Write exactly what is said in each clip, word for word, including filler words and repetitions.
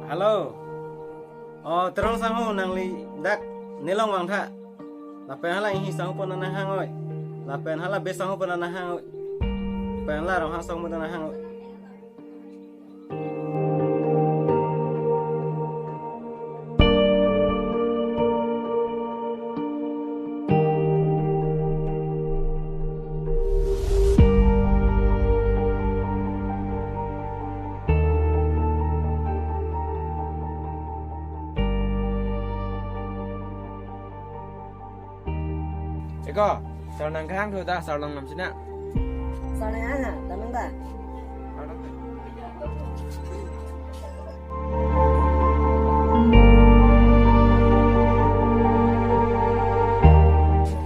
Hello. Oh, Terong sangho, nangli dak nelong vangtha. Lapen hala Inghi sangho pon nanghang oi. Lapen hala Bey sangho pon nanghang oi. Lapen hala Ronghang sangho pon nanghang oi. Eko, sar nangkehang thu ta, sar long nam sina. Sar nang ana, damang ta.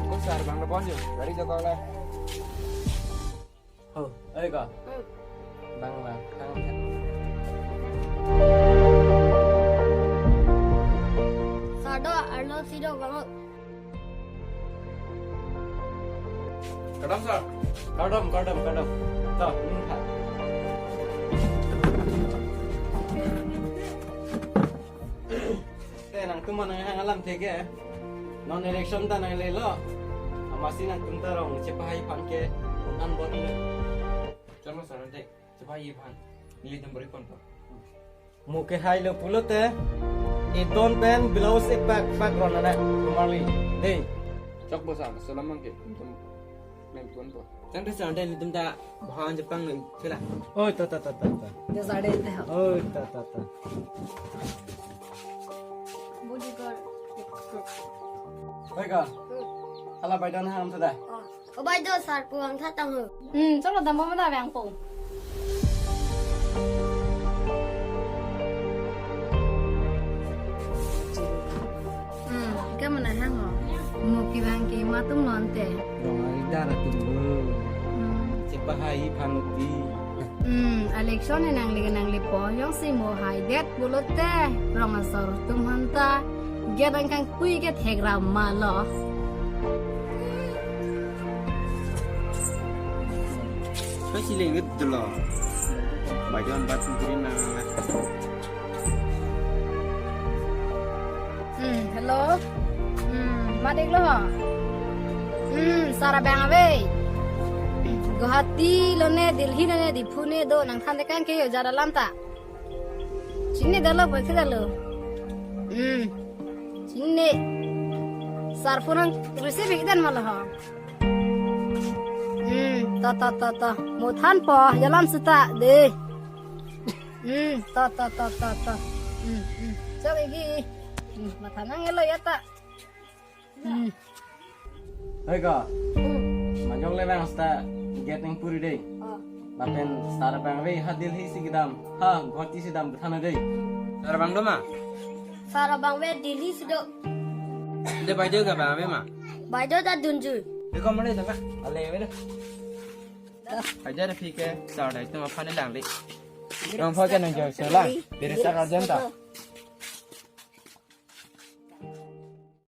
Ko sar bang lo pon yo, gari joko le. Ho, oi ko. Hmm. Bang bang, bang. Sar do, arlo si do bang. Kardom, sir. Kardom, kardom, kardom. To, hmm, ha. Eh, nangtum nanghang alamthe ke. Non election ta nanglelo. Amatsi nangtum ta rong chepahai aphan ke un-an bor ni. Chama sir, nanti chepahai aphan. Nelitum beri pon to. Mo kehai lo pulote, idon pen blouse ipak pak ron ana, kumarli. Dei. Chok bo sir, salam mangke. Nelitum nem tuan po. Tangte sir, nelitum ta bahan Jepang lo, sila. Oi, ta, ta, ta, ta, ta. Dia sir, dei, dei. Oi, ta, ta, ta. Bodyguard. Oi ko. Hmm. Hala Bey do nanghang tha da. Oh. O Bey do, sar pu vangtha tang ho. Hmm, cholo dam mo da vangpo. Hmm, ke mana hang ho? Mo kevang ke matum non te. Rong ari dar atum lo. Hmm. Chepahai aphan uti. Hmm, election ni nangli nangli po, jongsi mo haidet pulote, rong asor atum aphan ta, gate angkang pui gate hek ram malo. Kasi lengit dolo. Bajon bat sendiri na. Hmm, hello. Hmm, madik lo ho. Hmm, sar abang ave. Guwahati lo ne, Delhi lo ne, Diphu ne do, nangthan tekang ke yo jada lam ta. Chini dalo, paikhe dalo. Hmm. Chini. Sar phone receive ik den malo ho. Hmm, ta, ta, ta, ta. Mo than po, jalam seta, dei. Hmm, ta, ta, ta, ta, ta. Hmm, hmm. Chok igi. Hmm, matha nang elo ya ta. Hmm. Oi ko. Hmm. Majok le bang sta gate nangpuri dei. Oh. Lapen sar abang ave ha Delhi si kedam. Ha, Guwahati si dam than dei. Sar abang do ma? Sar abang ave Delhi si do. De Bey do ke abang ave ma? Bey do ta dunjui. Eko mane ta ka? Ale ave do. Ajar phi ke sar dai tuma phane lang le. Rong pho ke nang jor selang. Beri sar arjan ta.